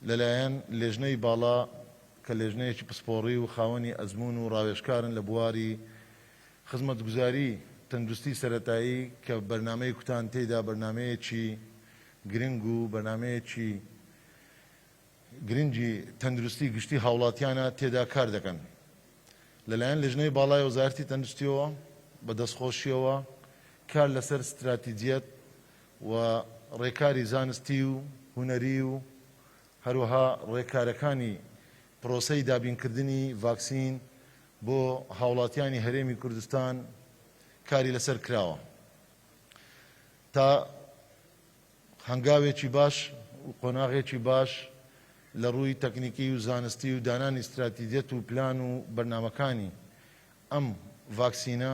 لەلایەن لێژنەی باڵا کە لێژنەیەکی پسپۆڕی و خاوەنی ئەزموون و ڕاوێژکارن لە بواری خزمەتگوزاری تەندروستی سەرەتایی کە بەرنامەی کوتان تێیدا بەرنامەیەکی گرنگ و بەرنامەیەکی گرنگی تەندروستی گشتی هاوڵاتیانە تێدا کار دەکەن لەلایەن لێژنەی باڵای وەزارەتی تەندروستیەوە بە دەستخۆشیەوە کار لەسەر ستراتیجیەت و ڕێکاری زانستی و هونەری و هەروەها ڕێکارەکانی پرۆسەی دابینکردنی ڤاکسین بۆ هاوڵاتیانی هەرێمی کوردستان کاری لەسەر کراوە تا هەنگاوێکی باش و قۆناغێکی باش لە ڕووی تەکنیکی و زانستی و دانانی ستراتیجیەت و پلان و بەرنامەکانی ئەم ڤاکسینە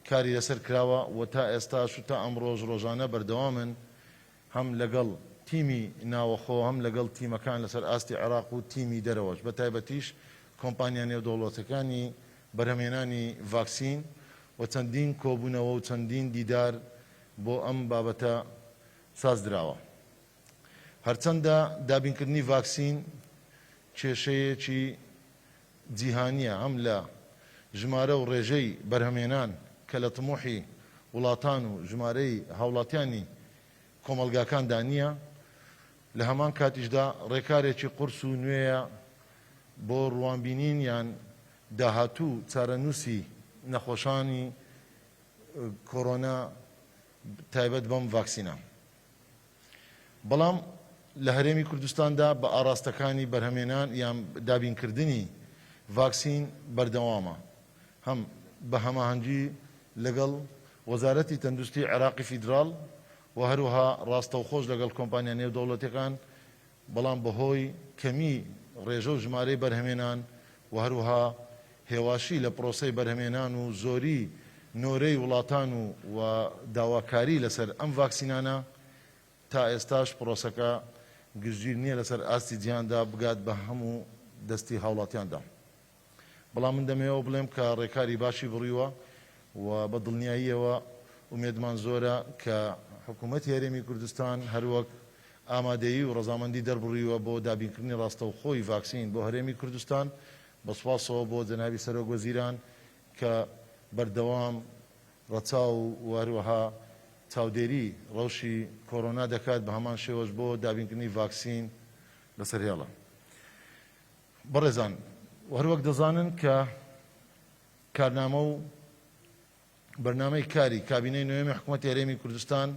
کاری لەسەر کراوە و تا ئێستاش و تا ئەمڕۆش ڕۆژانە بەردەوامن هەم لەگەڵ تیمی ناوەخۆ هەم لەگەڵ تیمەکان لەسەر ئاستی عێراق و تیمی دەرەوەش بە تایبەتیش کۆمپانیا نێودەوڵەتەکانی بەرهەمهێنانی ڤاکسین و چەندین کۆبوونەوە و چەندین دیدار بۆ ئەم بابەتە سازدراوە. هەرچەندە دابینکردنی ڤاکسین کێشەیەکی جیهانییە هەم لە ژمارە و ڕێژەی بەرهەمهێنان کە لە تموحی وڵاتان و ژمارەی هاوڵاتیانی کۆمەڵگاکاندا نییە، لە هەمان کاتیشدا ڕێکارێکی قورس و نوێیە بۆ ڕوانبینین یان داهاتوو چارەنووسی نەخۆشانی کۆرۆنا تایبەت بەم ڤاکسینە. بەڵام لە هەرێمی کوردستاندا بە ئاڕاستەکانی بەرهەمێنان یان دابینکردنی ڤاکسین بەردەوامە، هەم بە هەماهەنگی لەگەڵ وەزارەتی تەندروستی عێراقی فیدراڵ و هەروەها ڕاستەوخۆش لەگەڵ کۆمپانیا نێودەوڵەتیەکان، بەڵام بەهۆی کەمی ڕێژە و ژمارەی بەرهەمێنان و هەروەها هێواشی لە پرۆسەی بەرهەمێنان و زۆری نۆرەی وڵاتان و و داواکاری لەسەر ئەم ڤاکسینانە تا ئێستاش پرۆسەکە گشتگیر نییە لەسەر ئاستی جیهاندا بگات بە هەموو دەستی هاوڵاتیاندا. بەڵام من دەمەوێ بڵێم کە ڕێکاری باشی بڕیوە و بە دڵنیاییەوە ئومێدمان زۆرە کە حکوومەتی هەرێمی کوردستان هەروەک ئامادەیی و ڕەزامەندی دەربڕیوە بۆ دابینکردنی ڕاستەوخۆی ڤاکسین بۆ هەرێمی کوردستان، بە سوپاسەوە بۆ جەنابی سەرۆک وەزیران کە بەردەوام ڕەچاو و هەروەها چاودێری ڕەوشی کۆرۆنا دەکات، بە هەمان شێوەش بۆ دابینکردنی ڤاکسین لەسەر هێڵە. بەڕێزان هەروەک دەزانن کە کارنامە و بەرنامەی کاری کابینەی نۆیەمی حکوومەتی هەرێمی کوردستان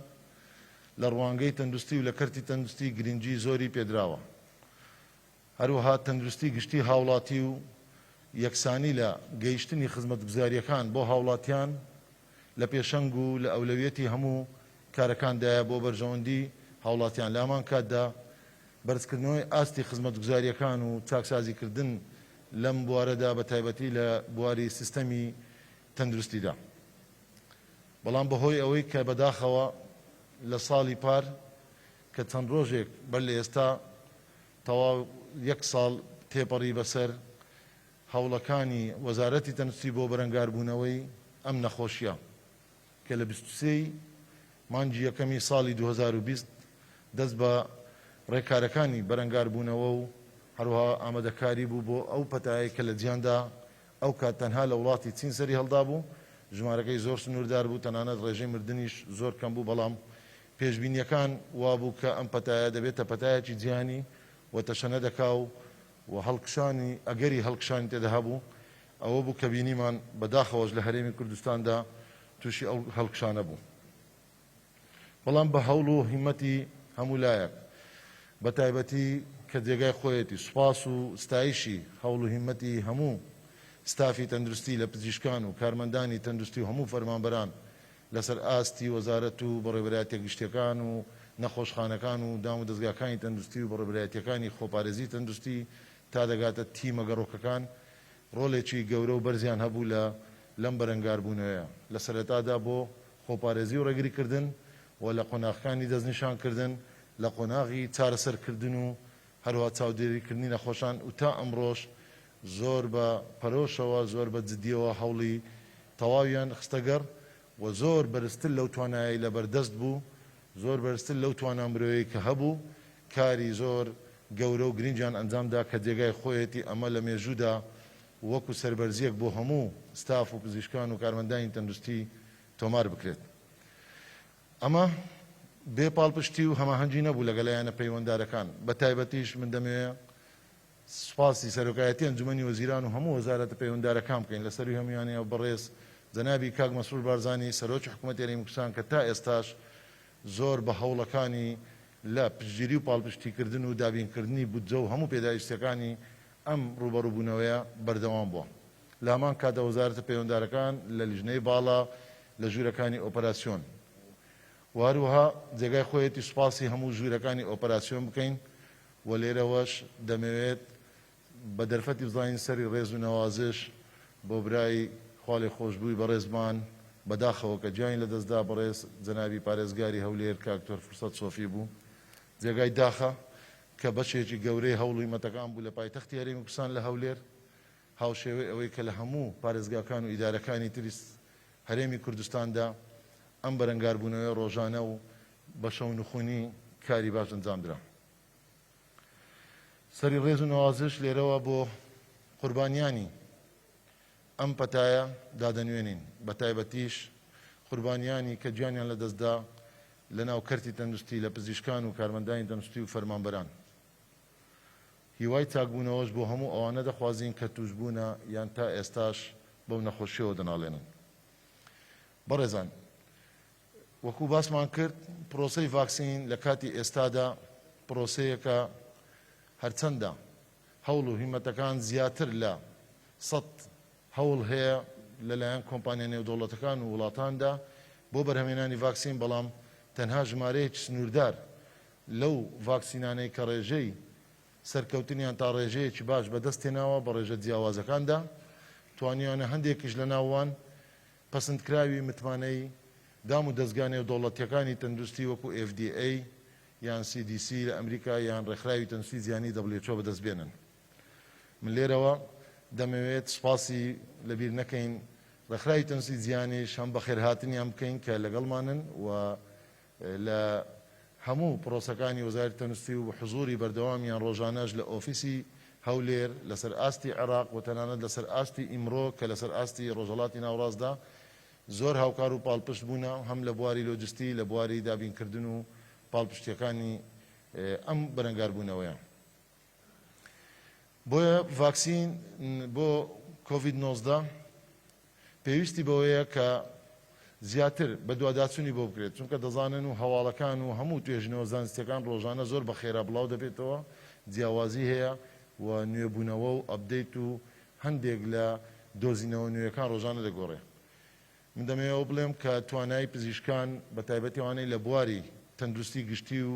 لە ڕوانگەی تەندروستی و لە کەرتی تەندروستی گرنگی زۆری پێدراوە. هەروەها تەندروستی گشتی هاوڵاتی و یەکسانی لە گەیشتنی خزمەتگوزارییەکان بۆ هاوڵاتیان لە پێشەنگ و لە ئەولەویەتی هەموو کارەکاندایە بۆ بەرژەوەندی هاوڵاتیان لە هەمان کاتدا بەرزکردنەوەی ئاستی خزمەتگوزارییەکان و چاکسازیکردن لەم بوارەدا بە تایبەتی لە بواری سیستەمی تەندروستیدا. بەڵام بەهۆی ئەوەی کە بەداخەوە لە ساڵی پار کە چەند ڕۆژێک بەر لە ئێستا تەواو یەک ساڵ تێپەڕی بەسەر هەوڵەکانی وەزارەتی تەندروستی بۆ بەرەنگاربوونەوەی ئەم نەخۆشییە کە لە 23 ی مانگی یەکەمی ساڵی 2020 دەست بە ڕێکارەکانی بەرەنگاربوونەوە و هەروەها ئامادەکاری بوو بۆ ئەو پەتایەی کە لە جیهاندا ئەو کات تەنها لە وڵاتی چین سەری هەڵدابوو، ژمارەکەی زۆر سنووردار بوو، تەنانەت ڕێژەی مردنیش زۆر کەم بوو، بەڵام پێشبینییەکان وابوو کە ئەم پەتایە دەبێتە پەتایەکی جیهانی و تەشەنە دەکا و و هەڵکشانی ئەگەری هەڵکشانی تێدا هەبوو، ئەوە بوو کە بینیمان بەداخەوەش لە هەرێمی کوردستاندا تووشی ئەو هەڵکشانە بوو. بەڵام بە هەوڵ و هیمەتی هەموو لایەک، بە تایبەتی کە جێگای خۆیەتی سوپاس و ستایشی هەوڵ و هیمەتی هەموو ستافی تەندروستی لە پزیشکان و کارمەندانی تەندروستی و هەموو فەرمانبەران لەسەر ئاستی وەزارەت و بەڕێوەبەرایەتیە گشتیەکان و نەخۆشخانەکان و دام و دەزگاکانی تەندروستی و بەڕێوەبەرایەتیەکانی خۆپارێزی تەندروستی تا دەگاتە تیمە گەڕۆکەکان ڕۆلێکی گەورە و بەرزیان هەبوو لە لەم بەرەنگاربوونەوەیە لە سەرەتادا بۆ خۆپارێزی و ڕێگریکردن و لە قۆناغەکانی دەستنیشانکردن، لە قۆناغی چارەسەرکردن و هەروەها چاودێریکردنی نەخۆشان و تا ئەمڕۆش زۆر بە پەرۆشەوە زۆر بە جدیەوە هەوڵی تەواویان خستەگەڕ و زۆر بەرزتر لەو توانایەی لەبەردەست بوو، زۆر بەرزتر لەو توانا مرۆیەی کە هەبوو، کاری زۆر. گەورە و گرنگیان ئەنجامدا کە جێگای خۆیەتی ئەمە لە مێژوودا وەکو سەربەرزیەک بۆ هەموو ستاف و پزیشکان و کارمەندانی تەندروستی تۆمار بکرێت. ئەمە بێ پاڵپشتی و هەماهەنگی نەبوو لەگەڵ لایەنە پەیوەندارەکان، بەتایبەتیش من دەمەوێ سوپاسی سەرۆکایەتی ئەنجومەنی وەزیران و هەموو وەزارەتە پەیوەندارەکان بکەین، لە سەرووی هەموویانەوە بەڕێز جەنابی کاک مەسرور بارزانی سەرۆکی حکومەتی هەرێمی کوردستان کە تا ئێستاش زۆر بە هەوڵەکانی لە پشتگیری و پاڵپشتیکردن و دابینکردنی بودجە و هەموو پێداویستیەکانی ئەم ڕووبەڕووبوونەوەیە بەردەوام بووە. لە هەمان کاتدا وەزارەتە پەیوەندارەکان لە لیژنەی باڵا لە ژوورەکانی ئۆپەراسیۆن و هەروەها جێگای خۆیەتی سوپاسی هەموو ژوورەکانی ئۆپەراسیۆن بکەین و لێرەوەش دەمەوێت بە دەرفەتی بزانین سەری ڕێز و نەوازش بۆ برای خوالێخۆشبووی بەڕێزمان بەداخەوە کە گیانی لەدەستدا بەڕێز جەنابی پارێزگاری هەولێر کاک دکتۆر فرسەت سۆفی بوو جێگای داخە کە بەشێکی گەورەی هەوڵ و هیمەتەکان بوو لە پایتەختی هەرێمی کوردستان لە هەولێر هاوشێوەی ئەوەی کە لە هەموو پارێزگاکان و ئیدارەکانی تری هەرێمی کوردستاندا ئەم بەرەنگاربوونەوەیە ڕۆژانە و بە شەونخونی کاری باش ئەنجامدرا. سەری ڕێز و نەوازش لێرەوە بۆ قوربانیانی ئەم پەتایە دادەنوێنین، بەتایبەتیش قوربانیانی کە گیانیان لەدەستدا لەناو کەرتی تەندروستی لە پزیشکان و کارمەندانی تەندروستی و فەرمانبەران. هیوای چاکبوونەوەش بۆ هەموو ئەوانە دەخوازین کە تووشبوونە یان تا ئێستاش بەو نەخۆشییەوە دەناڵێنن. بەڕێزان وەکو باسمان کرد پرۆسەی ڤاکسین لە کاتی ئێستادا پرۆسەیەکە هەرچەندە هەوڵ و هیمەتەکان زیاتر لە سەت هەوڵ هەیە لەلایەن کۆمپانیا نێودەوڵەتەکان و وڵاتاندا بۆ بەرهەمێنانی ڤاکسین بەڵام تەنها ژمارەیەکی سنووردار لەو ڤاکسینانەی کە ڕێژەی سەرکەوتنیان تا ڕێژەیەکی باش بەدەست هێناوە بە ڕێژە جیاوازەکاندا توانیویانە هەندێکیش لەناوان پەسندکراوی متمانەی دام و دەزگا نێودەوڵەتییەکانی تەندروستی وەکو FDA یان CDC لە ئەمریکا یان ڕێکخراوی تەندروستی جیهانی who بەدەست بێنن. من لێرەوە دەمەوێت سوپاسی لەبیر نەکەین ڕێکخراوی تەندروستی جیهانیش هەم بەخێرهاتنیان بکەین کە لەگەڵمانن و لە هەموو پرۆسەکانی وەزارەتی تەندروستی و حزوری بەردەوامیان ڕۆژانەش لە ئۆفیسی هەولێر لەسەر ئاستی عێراق و تەنانەت لەسەر ئاستی ئیمڕۆ کە لەسەر ئاستی ڕۆژهەڵاتی ناوڕاستدا زۆر هاوکار و پاڵپشت بوونە هەم لە بواری لۆجستی لە بواری دابینکردن و پاڵپشتیەکانی ئەم بەرەنگاربوونەوەیە. بۆیە ڤاکسین بۆ کۆڤید 19 پێویستی بەوەیە کە زیاتر بەدواداچوونی بۆ بکرێت، چونکە دەزانن و هەواڵەکان و هەموو توێژینەوە زانستییەکان ڕۆژانە زۆر بە خێرا بڵاو دەبێتەوە، جیاوازی هەیە و نوێبوونەوە و update و هەندێک لە دۆزینەوە نوێیەکان ڕۆژانە دەگۆڕێ. من دەمەوێ ئەوە بڵێم کە توانای پزیشکان بە تایبەتی ئەوانەی لە بواری تەندروستی گشتی و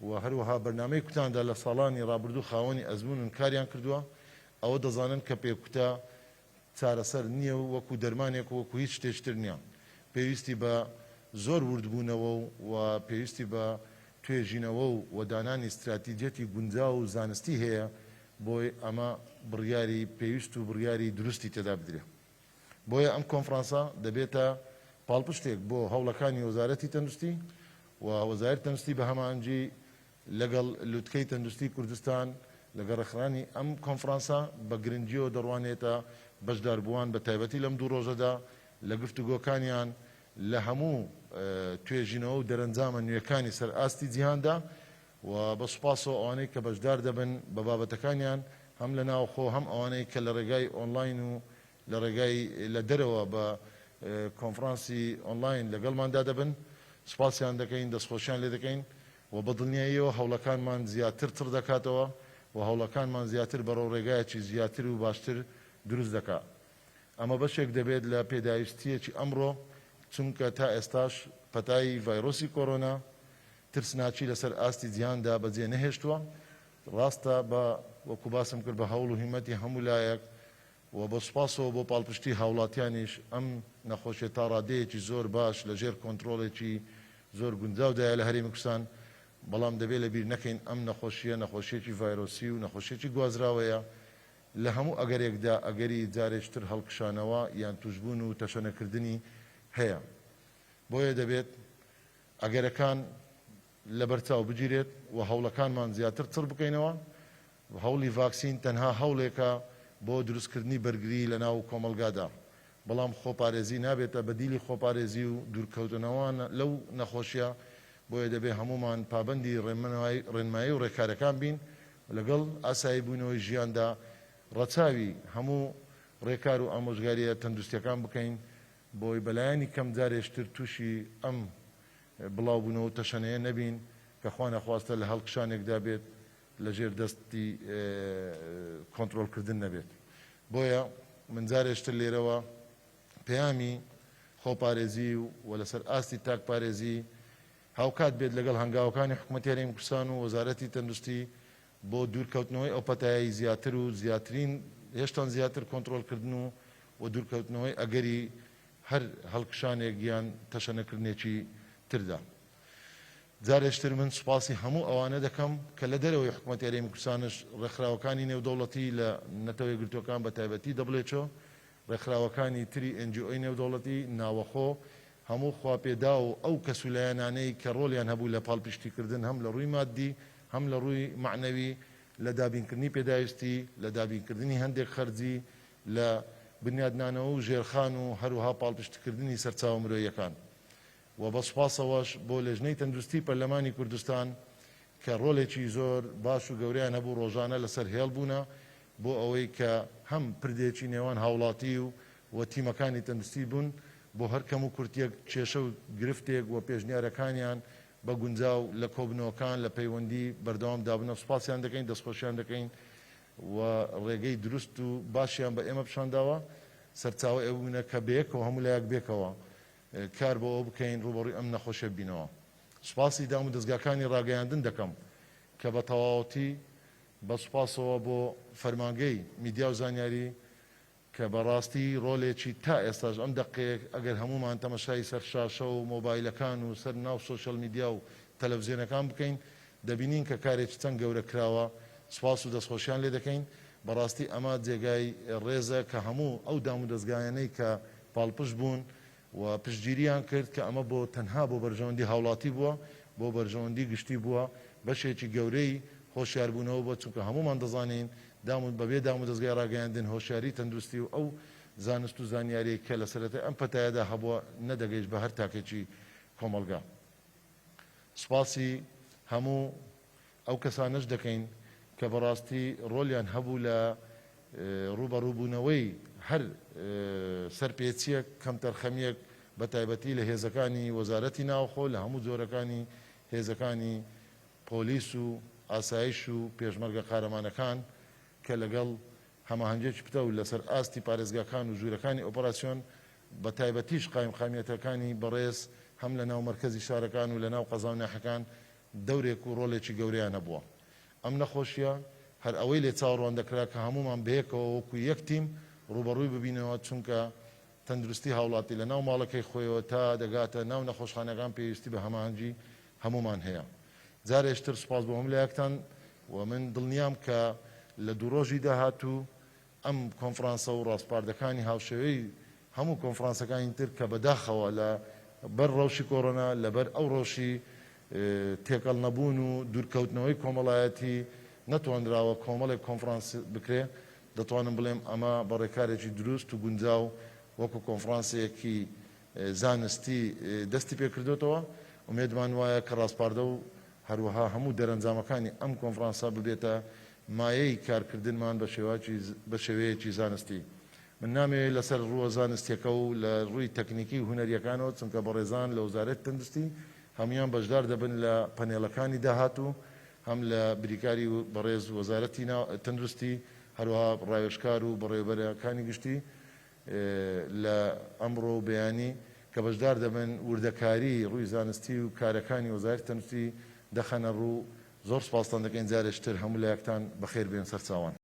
و هەروەها بەرنامەی کوتاندا لە ساڵانی ڕابردوو خاوەنی ئەزموونن کاریان کردووە، ئەوە دەزانن کە پێکوتە چارەسەر نییە و وەکو دەرمانێک و وەکو هیچ شتێکی تر نییە. پێویستی بە زۆر وردبوونەوە و و پێویستی بە توێژینەوە و و دانانی ستراتیجیەتی گونجاو و زانستی هەیە بۆی ئەمە بڕیاری پێویست و بڕیاری دروستی تێدا بدرێ. بۆیە ئەم کۆنفرانسە دەبێتە پاڵپشتێک بۆ هەوڵەکانی وەزارەتی تەندروستی و وەزارەتی تەندروستی بە هەماهەنگی لەگەڵ لوتکەی تەندروستی کوردستان لەگەڵ ڕێکخرانی ئەم کۆنفرانسە بە گرنگیەوە دەڕوانێتە بەشداربووان بە تایبەتی لەم دوو ڕۆژەدا لە گفتوگۆکانیان لە هەموو توێژینەوە و دەرەنجامە نوێکانی سەر ئاستی جیهاندا و بە سوپاسەوە ئەوانەی کە بەشدار دەبن بە بابەتەکانیان هەم لە ناوخۆ هەم ئەوانەی کە لە ڕێگای ئۆنلاین و لە ڕێگای لە دەرەوە بە کۆنفرانسی ئۆنلاین لەگەڵماندا دەبن سوپاسیان دەکەین دەستخۆشیان لێ دەکەین و بە دڵنیاییەوە هەوڵەکانمان زیاتر چڕ دەکاتەوە و هەوڵەکانمان زیاتر بەڕەو ڕێگایەکی زیاتر و باشتر دروست دەکا. ئەمە بەشێک دەبێت لە پێداویستییەکی ئەمڕۆ، چونکە تا ئێستاش پەتای ڤایرۆسی کۆرۆنا ترسناکی لەسەر ئاستی جیهاندا بەجێ نەهێشتووە. ڕاستە بە وەکو باسم کرد بە هەوڵ و هیمەتی هەموو لایەک و بە سوپاسەوە بۆ پاڵپشتی هاوڵاتیانیش ئەم نەخۆشیە تا ڕادەیەکی زۆر باش لە ژێر کۆنترۆڵێکی زۆر گونجاودایە لە هەرێمی کوردستان، بەڵام دەبێ لە بیر نەکەین ئەم نەخۆشیە نەخۆشیەکی ڤایرۆسی و نەخۆشیەکی گوازراوەیە لە هەموو ئەگەرێکدا ئەگەری جارێکی تر هەڵکشانەوە یان توشبوون و تەشەنەکردنی هەیە بۆیە دەبێت ئەگەرەکان لەبەرچاو بگیرێت و هەوڵەکانمان زیاتر چڕ بکەینەوە. هەوڵی ڤاکسین تەنها هەوڵێکە بۆ دروستکردنی بەرگری لەناو کۆمەڵگادا، بەڵام خۆپارێزی نابێتە بەدیلی خۆپارێزی و دوورکەوتنەوە لەو نەخۆشیە، بۆیە دەبێ هەموومان پابەندی ڕێنمایی و ڕێکارەکان بین و لەگەڵ ئاساییبوونەوەی ژیاندا ڕەچاوی هەموو ڕێکار و ئامۆژگارییە تەندروستییەکان بکەین بۆی بەلایەنی کەم جارێشتر تووشی ئەم بڵاوبوونەوە و تەشەنەیە نەبین کە خوانەخواستە لە هەڵکشانێکدا بێت لەژێر دەستی کۆنترۆڵکردن نەبێت. بۆیە من جارێشتر لێرەوە پەیامی خۆپارێزی و لەسەر ئاستی تاکپارێزی هاوکات بێت لەگەڵ هەنگاوەکانی حکومەتی هەرێمی کوردستان و وەزارەتی تەندروستی بۆ دوورکەوتنەوەی ئەو پەتایەی زیاتر و زیاترین هێشتان زیاتر کۆنترۆڵکردن و و دوورکەوتنەوەی ئەگەری هەر هەڵکشانێک یان تەشەنەکردنێکی تردا. جارێشتر من سوپاسی هەموو ئەوانە دەکەم کە لە دەرەوەی حکومەتی هەرێمی کوردستانش ڕێکخراوەکانی نێودەوڵەتی لە نەتەوە یەکگرتووەکان بە تایبەتی WHO، ڕێکخراوەکانی تری NGO ی نێودەوڵەتی، ناوەخۆ، هەموو خواپێداو و ئەو کەس و لایەنانەی کە ڕۆڵیان هەبوو لە پاڵپشتیکردن هەم لە ڕووی ماددی هەم لە ڕووی مەعنەوی لە دابینکردنی پێداویستی، لە دابینکردنی هەندێک خەرجی، لە بنیادنانەوە و ژێرخان و هەروەها پاڵپشتیکردنی سەرچاوە مرۆییەکان. و بە سوپاسەوەش بۆ لێژنەی تەندروستی پەرلەمانی کوردستان کە ڕۆلێکی زۆر باش و گەورەیان هەبوو ڕۆژانە لەسەر هێڵ بوونە بۆ ئەوەی کە هەم پردێکی نێوان هاوڵاتی و و تیمەکانی تەندروستی بوون بۆ هەر کەم و کورتیەک کێشە و گرفتێک و پێشنیارەکانیان بە گونجاو لە کۆبنەوەکان لە پەیوەندی بەردەوام دابنە سوپاسیان دەکەین دەستخۆشیان دەکەین و ڕێگەی دروست و باشیان بە ئێمە پیشانداوە سەرچاوەی ئەوە بوونە کە بەیەکەوە هەموو لایەک بێکەوە کار بۆ ئەوە بکەین ڕووبەڕووی ئەم نەخۆشیە ببینەوە. سوپاسی دام و دەزگاکانی ڕاگەیاندن دەکەم کە بە تەواوەتی بە سوپاسەوە بۆ فەرمانگەی میدیا و زانیاری کە بە ڕاستی ڕۆلێکی تا ئێستاش ئەم دەقەیە ئەگەر هەموومان تەمەشای سەر شاشە و مۆبایلەکان و سەر ناو سۆشیال میدیا و تەلەفزیۆنەکان بکەین دەبینین کە کارێکی چەند گەورە کراوە سوپاس و دەستخۆشیان لێ دەکەین بەڕاستی ئەمە جێگای ڕێزە کە هەموو ئەو دام و دەزگایانەی کە پاڵپشت بوون و پشتگیریان کرد کە ئەمە بۆ تەنها بۆ بەرژەوەندی هاوڵاتی بووە، بۆ بەرژەوەندی گشتی بووە، بەشێکی گەورەی هۆشیاربوونەوە بووە، چونکە هەموومان دەزانین دام و بەبێ دامودەزگای ڕاگەیاندن هۆشیاری تەندروستی و ئەو زانست و زانیاریەی کە لە سەرەتای ئەم پەتایەدا هەبووە نەدەگەیشت بە هەر تاکێکی کۆمەڵگا. سوپاسی هەموو ئەو کەسانەش دەکەین کە بەڕاستی ڕۆلیان هەبوو لە ڕووبەڕووبوونەوەی هەر سەرپێچییەک، کەمتەرخەمییەک، بەتایبەتی لە هێزەکانی وەزارەتی ناوخۆ، لە هەموو جۆرەکانی هێزەکانی پۆلیس و ئاسایش و پێشمەرگە قارەمانەکان کە لەگەڵ هەماهەنگییەکی پتەو لەسەر ئاستی پارێزگاکان و ژوورەکانی ئۆپەراسیۆن بەتایبەتیش قایمقامیەتەکانی بەڕێز هەم لەناو مەرکەزی شارەکان و لەناو قەزا و ناحیەکان دەورێک و ڕۆلێکی گەورەیان هەبووە. ئەم نەخۆشییە هەر ئەوەی لێ چاوەڕوان دەکرا کە هەموومان بەیەکەوە وەکو یەک تیم ڕووبەڕووی ببینەوە، چونکە تەندروستی هاوڵاتی لە ناو ماڵەکەی خۆیەوە تا دەگاتە ناو نەخۆشخانەکان پێویستی بە هەماهەنگی هەموومان هەیە. جارێشتر سوپاس بۆ هەموو لایەکتان و من دڵنیام کە لە دوو ڕۆژی داهاتوو ئەم کۆنفرانسە و ڕاسپاردەکانی هاوشێوەی هەموو کۆنفرانسەکانی تر کە بەداخەوە لە بەر ڕەوشی کۆرۆنا، لە بەر ئەو ڕەوشی تێکەڵ نەبوون و دوورکەوتنەوەی کۆمەڵایەتی نەتوانراوە کۆمەڵێک کۆنفرانس بکرێ، دەتوانم بڵێم ئەمە بە ڕێکارێکی دروست و گونجاو وەکو کۆنفرانسێکی زانستی دەستی پێکردۆتەوە، ئومێدمان وایە کە ڕاسپاردە و هەروەها هەموو دەرەنجامەکانی ئەم کۆنفرانسە ببێتە مایەی کارکردنمان بە شێوەیەکی زانستی. من نامەوێت لەسەر ڕووە زانستیەکە و لە ڕووی تەکنیکی و هونەریەکانەوە چونکە بەڕێزان لە وەزارەتی تەندروستی هەموویان بەشدار دەبن لە پەنێڵەکانی داهاتوو هەم لە بریکاری بەڕێز وەزارەتی تەندروستی هەروەها ڕاوێژکار و بەڕێوەبەرەکانی گشتی لە ئەمڕۆ و بەیانی کە بەشدار دەبن وردەکاری ڕووی زانستی و کارەکانی وەزارەتی تەندروستی دەخەنە ڕوو، زۆر سوپاستان دەکەین جارێکی تر هەموو لایەکتان بەخێر بێن سەرچاوان.